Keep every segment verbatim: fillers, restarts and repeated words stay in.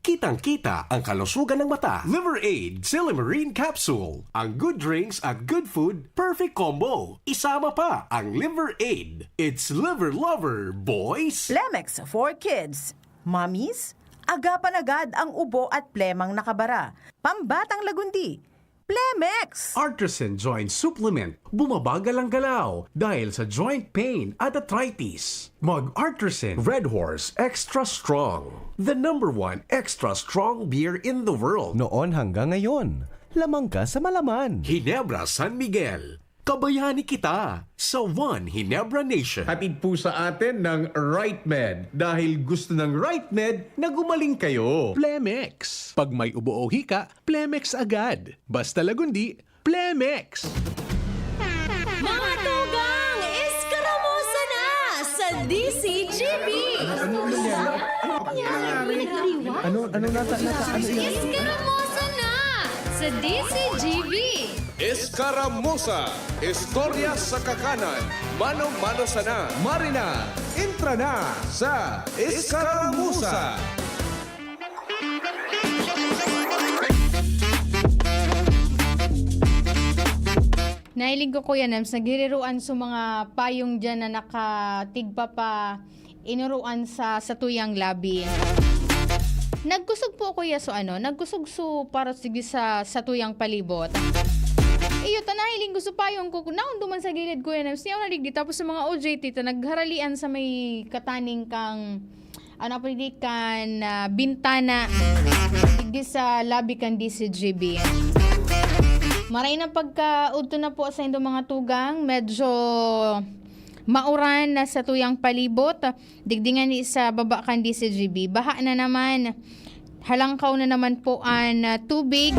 Kitang-kita ang kalusugan ng mata. Liver Aid, Silymarin Capsule. Ang good drinks at good food, perfect combo. Isama pa ang Liver Aid. It's Liver Lover, boys! Plemex for Kids. Mommies, agapan agad ang ubo at plemang nakabara. Pambatang lagundi, Plemex! Artisan Joint Supplement. Bumabagal ang galaw dahil sa joint pain at arthritis. Mag Artisan Red Horse Extra Strong. The number one extra strong beer in the world. Noon hanggang ngayon, lamang ka sa malaman. Ginebra San Miguel. Kabayani kita sa One Ginebra Nation. Hatid po sa atin ng Right Med dahil gusto ng Right Med na gumaling kayo. Plemex. Pag may ubo o hika, Plemex agad. Basta lagundi, Plemex! Mga tugang, eskaramusa na sa D C G B! Ano nangyari? Ano, ano nata-, nata-, ano yun? Eskaramusa na sa D C G B! Eskaramusa, istorya sa kakanan, mano-mano sana, Marina, entra na sa Eskaramusa! Nahiling ko, Kuya Nems, nagiriruan sa mga payong dyan na nakatigpa pa inuruan sa satuyang labi. Nagkusog po, Kuya, so ano, nagkusog so para sige sa satuyang palibot. Iyo, ta nahiling ko sa payong ko, naunduman sa gilid, Kuya Nems, niya ako nadigdi, tapos sa mga O J T, ta nagharalian sa may kataning kang ano po, di kan, ah, bintana, digdi sa labi kan D C G B. Maray na pagkaudto na po sa indo mga tugang, medyo mauran na sa tuyang palibot, digdi nga ni sa baba kan D C G B. Baha na naman. Halangkaw na naman po an, ah, tubig.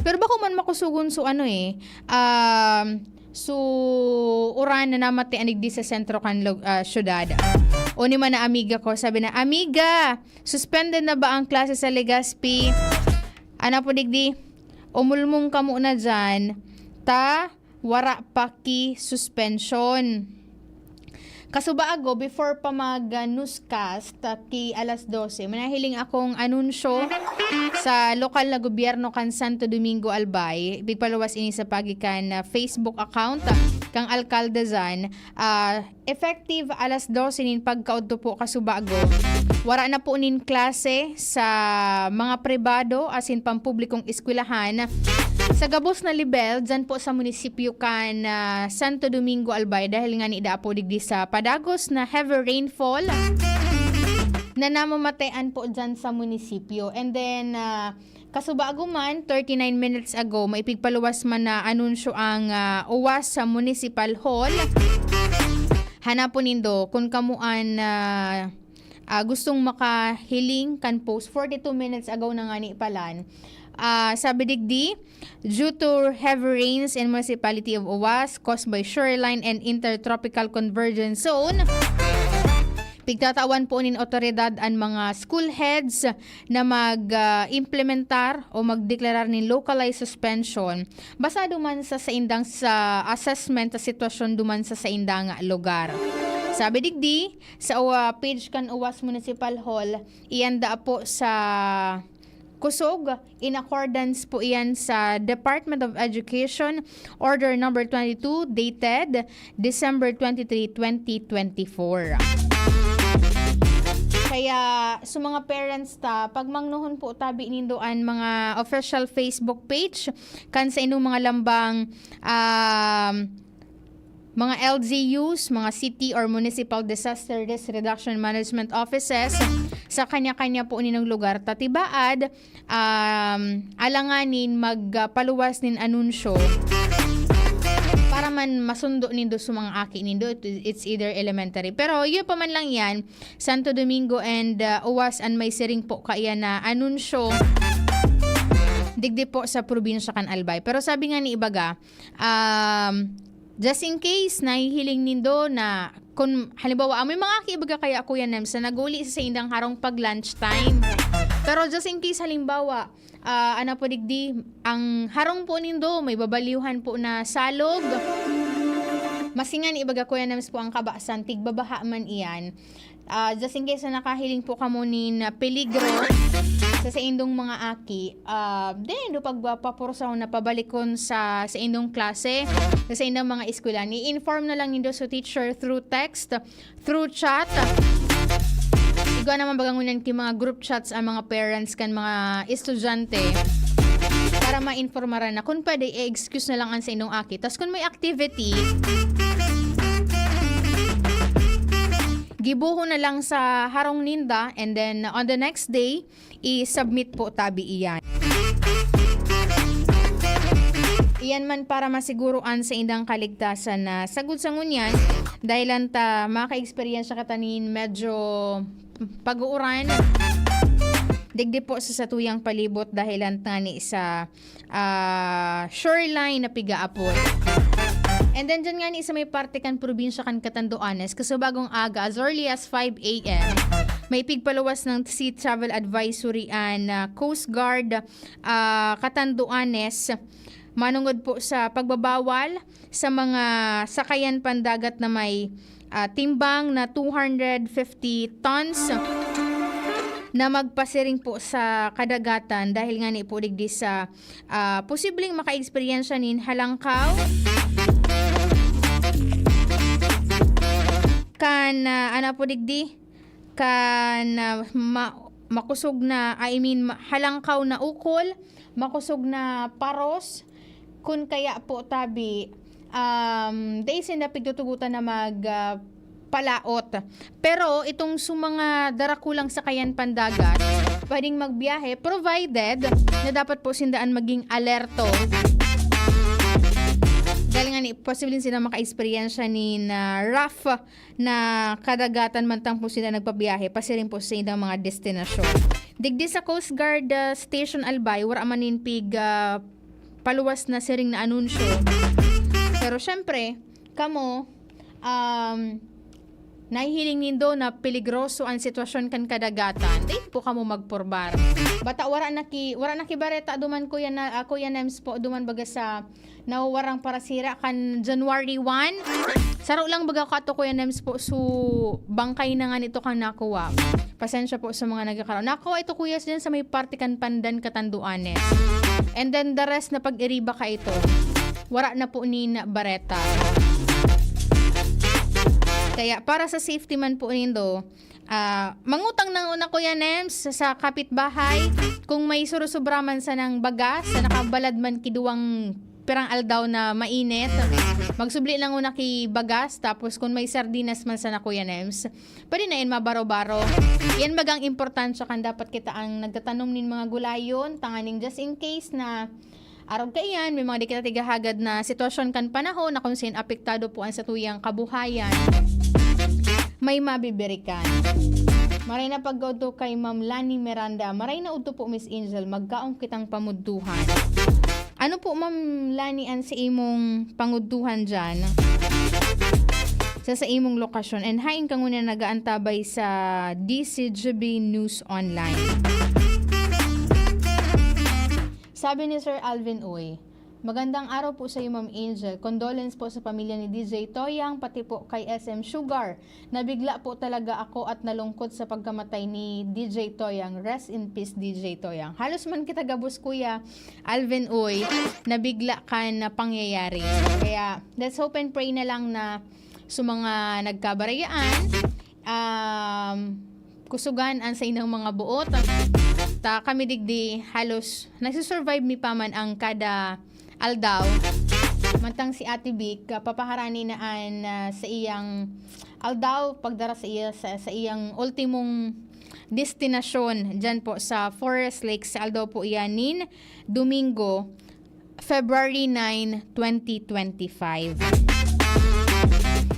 Pero bako man makusugon so ano eh, um, So, uran na namati anig di sa sentro kan lug-, ah, syudad. O ni man na amiga ko, sabi na, "Amiga, suspended na ba ang klase sa Legazpi?" Ana po digdi, "Umulmong kamo na dyan, ta wara pa ki suspension." Kasubago, before pa mag, ah, newscast, ah, ki alas dose, manahiling akong anunsyo sa lokal na gobyerno kan Santo Domingo, Albay. Ipigpaluwas ini sa paagi kan, ah, Facebook account, ah, kang alkalde dyan. Ah, effective alas dose nin pagkaudto po kasubago. Wara na po nin klase sa mga pribado asin pampublikong eskwelahan. Sa gabos na lebel, dyan po sa munisipyo kan, ah, Santo Domingo, Albay, dahil nga ni da po digdi sa padagos na heavy rainfall na namamatean po dyan sa munisipyo. And then, ah, kasubago man, thirty-nine minutes ago, maipigpaluwas man na anunsyo ang, ah, uwas sa Municipal Hall. Hanapon nindo kung kamo an, ah, ah, gustong makahiling kan post. Forty-two minutes ago na ngani palan. Ah, sabi digdi, due to heavy rains in municipality of Oas caused by shoreline and intertropical convergence zone, pigtatawan po nin otoridad an mga school heads na mag, ah, implementar o magdeklarar nin localized suspension basado man sa saindang sa assessment sa sitwasyon duman sa saindang lugar. Sabi digdi, sa, ah, page kan Oas Municipal Hall, iyan da po sa kusog, in accordance po iyan sa Department of Education Order Number twenty-two, dated December twenty-three, twenty twenty-four. Kaya, sa mga parents ta, pagmangnohon po tabi nindo an mga official Facebook page, kan sa inyong mga lambang, um, mga L G Us, mga city or municipal disaster risk reduction management offices sa kanya-kanya po ninong lugar. Ta tibaad, um, alanganin magpaluwas nin anunsyo para man masundo nindo sa mga aki nindo. It-, it's either elementary. Pero yun pa man lang yan, Santo Domingo and, uh, Oas an may siring po kaiyan na anunsyo digdi po sa probinsya kan Albay. Pero sabi nga ni ibaga, Um, just in case, nahihiling nindo na, kung halimbawa, ah, may mga aki baga kaya, Kuya Nems, na naguli sa saindang harong pag lunch time. Pero just in case, halimbawa, ah, ano po digdi, ang harong po nindo, may babaliwhan po na salog. Masingan, ibaga, Kuya Nems, po ang kabasan, tigbabaha man iyan. Ah, just in case na nakahiling po kamo nin, ah, peligro sa saindong mga aki, ah, then do pagpapursahon na pabalikon sa saindong klase, sa saindong mga eskwelahan, i-inform na lang nindo sa teacher through text, through chat. Igwa naman baga ngunyan ki mga group chats ang mga parents kan mga estudyante para mainformaran na. Kun pwede, i-excuse na lang an saindong aki. Tas kun may activity, gibohon na lang sa harong ninda, and then on the next day, i-submit po tabi iyan. Iyan man para masiguro an saindang kaligtasan na sagkod sa ngunyan, dahilan ta maka-eksperyensya kita nin medyo pag-uuran. Digdi po sa satuyang palibot dahilan ngani sa, ah, shoreline na pigaapod. And then, dyan ngani sa may parte kan probinsya kan Catanduanes, kasubagong aga, as early as five a m, may pigpaluwas ng sea travel advisory an, ah, Coast Guard, ah, Catanduanes, manungod po sa pagbabawal sa mga sakayan pandagat na may, ah, timbang na two hundred fifty tons na magpasiring po sa kadagatan dahil ngani po digdi sa, ah, posibleng makaeksperyensya nin halangkaw kan, ah, ano po digdi, kan, ah, ma-, makusog na, I mean, ma-, halangkaw na ukol, makusog na paros, kun kaya po tabi, um, dai sinda pigtutugotan na mag, ah, palaot. Pero itong sa mga darakulang sakayan pandagat, pwedeng magbiyahe, provided na dapat po sinda an maging alerto. Dahil ngani, posibleng sila maka-eksperyensya nin, ah, rough na kadagatan mantang po sila nagpabiyahe, pasiring po sa saindang mga destinasyon. Digdi sa Coast Guard, ah, Station Albay, wara man nin pig, ah, paluwas na siring na anunsyo. Pero syempre, kamo, um, nahihiling nindo na peligroso an sitwasyon kan kadagatan, dai po kamo magpurbar. Bata, wara na ki, wara na ki bareta duman, Kuya na, ah, Kuya Nems po, duman baga sa nawawarang parasira kan January one. Saro lang baga kato, Kuya Nems po, so bangkay na ngani ito kan nakuha. Pasensya po sa mga nagkakaraw. Nakuha ito, Kuya, dyan sa may parte kan Pandan, Catanduanes. And then the rest na pag-iriba ka ito. Wara na po nin bareta. Kaya para sa safety man po nindo, ah, mangutang na una, Kuya Nems, sa kapitbahay. Kung may surusubra man sanang bagas, na nakabalad man ki duwang pirang aldaw na mainit, magsubli lang una ki bagas, tapos kung may sardinas man sana, Kuya Nems, pwede na yan mabaro-baro. Yan bagang importansya kan dapat kita ang nagtatanom nin mga gulayon, tanganing just in case na arog kaiyan, may mga di kita tigahagad na sitwasyon kan panahon na kung saan apektado po ang satuyang kabuhayan, may mabibirikan. Maray na pagkaudto kay Ma'am Lani Miranda. Maray na udto po, Miss Angel. Magkaon kitang pamudtuhan. Ano po, Ma'am Lani, an sa imong pangudtuhan dyan? Sa, sa imong lokasyon? And hain ka ngunyan nag-aantabay sa D C G B News Online? Sabi ni Sir Alvin Uy, "Magandang araw po sa iyo, Ma'am Angel. Condolence po sa pamilya ni D J Toyang, pati po kay S M Sugar. Nabigla po talaga ako at nalungkot sa pagkamatay ni D J Toyang. Rest in peace, D J Toyang." Halos man kita gabos, Kuya Alvin Uy, nabigla kan pangyayari. Kaya, let's hope and pray na lang na sa mga nagkabarayaan, um, kusugan an saindang mga buot. Ta kami digdi halos nagsusurvive mi pa man ang kada aldaw. Mantang si Ate Vic, ah, papaharani na an, ah, sa iyang aldaw, pagdara sa iya, sa, sa iyang ultimong destinasyon, dyan po sa Forest Lake, sa aldaw po iyan nin Domingo, February nine, twenty twenty-five.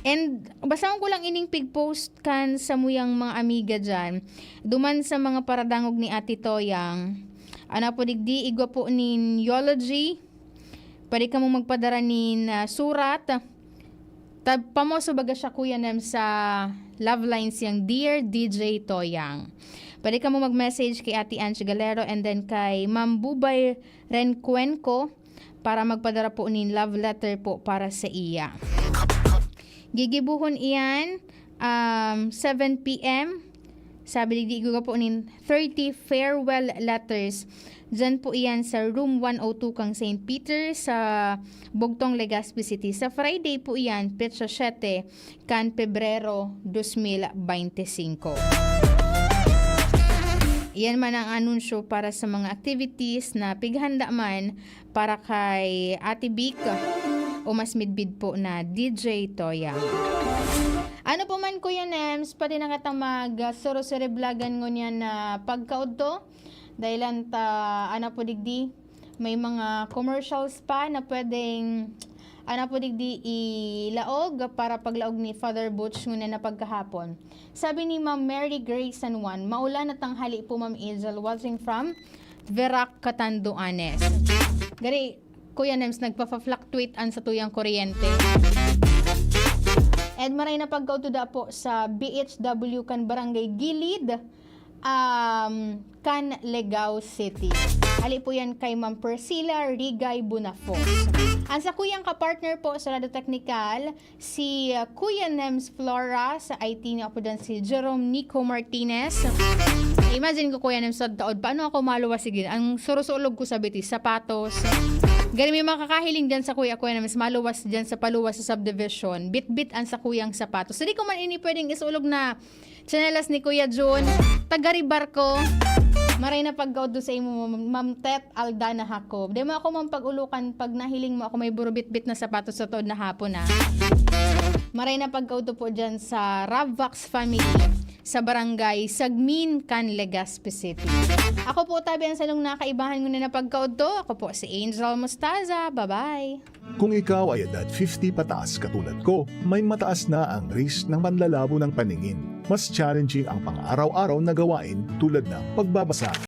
And basahon ko lang ining pig-post kan samuyang mga amiga dyan. Duman sa mga paradangog ni Ate Toyang. Ana po digdi, igwa po nin eulogy. Pwede kamo magpadara nin, ah, surat. Ta-, pamoso baga siya, Kuya Nem, sa love lines yang Dear D J Toyang. Pwede kamo mag-message kay Ate Ange Galero and then kay Ma'am Bubay Rencuenco para magpadara po nin love letter po para sa iya. Gigibuhon iyan Um, seven p m, sabi digdi, igwa po nin thirty farewell letters. Diyan po iyan sa room one oh two kang Saint Peter sa Bugtong, Legazpi City. Sa Friday po iyan, petsa siyete kan Pebrero dos mil beintisinko. Iyan man ang anunsyo para sa mga activities na pighanda man para kay Ate Bic o mas midbid po na D J Toya. Ano po man, Kuya Nems, pwede na kita mag-, ah, surusuriblagan ngunyan na pagkaudto? Dahilan ta, ano po digdi, may mga commercials pa na pwedeng, ano po digdi, ilaog para paglaog ni Father Butch ngunyan na pagkahapon. Sabi ni Ma'am Mary Grace San Juan, "Maulan na tanghali po, Ma'am Angel, watching from Verac, Catanduanes." Gari, Kuya Nems, nagpa-fluctuate an satuyang kuryente. And maray na pagkaudto da po sa B H W kan Barangay Gilid, um, kan Legao City. Hali po yan kay Ma'am Priscilla Rigay Bonafos. Ang sakuyang kapartner po sa Radyo Teknikal, si, uh, Kuya Nems Flora, sa I T niya po dyan si Jerome Nico Martinez. Imagine ko, Kuya Nems, sa taod, paano ako maluwas? Sige, ang surusulog ko sa bitis, sapatos. Gani may makakahiling dyan sa Kuya, Kuya Nems, maluwas dyan sa paluwas sa subdivision. Bitbit ang sakuyang sapatos. So, di ko man ini pwedeng isulog na tsinelas ni Kuya Jun. Taga Ribar ko. Maray na pagkaudto sa imo, Ma'am Tet Aldana Jacob. Di mo ako man pag-ulokan pag nahiling mo ako may burubitbit na sapatos sa taod na hapon, ah. Maray na pagkaudto po dyan sa Ravvax family sa Barangay Sagmin, kan Legazpi City. Ako po, tabi ang sanong nakaibahan ngunyan na pagkaudto. Ako po si Angel Mostaza. Bye-bye. Kung ikaw ay edad fifty pataas katulad ko, may mataas na ang risk ng panlalabo ng paningin. Mas challenging ang pang-araw-araw na gawain tulad ng pagbabasa,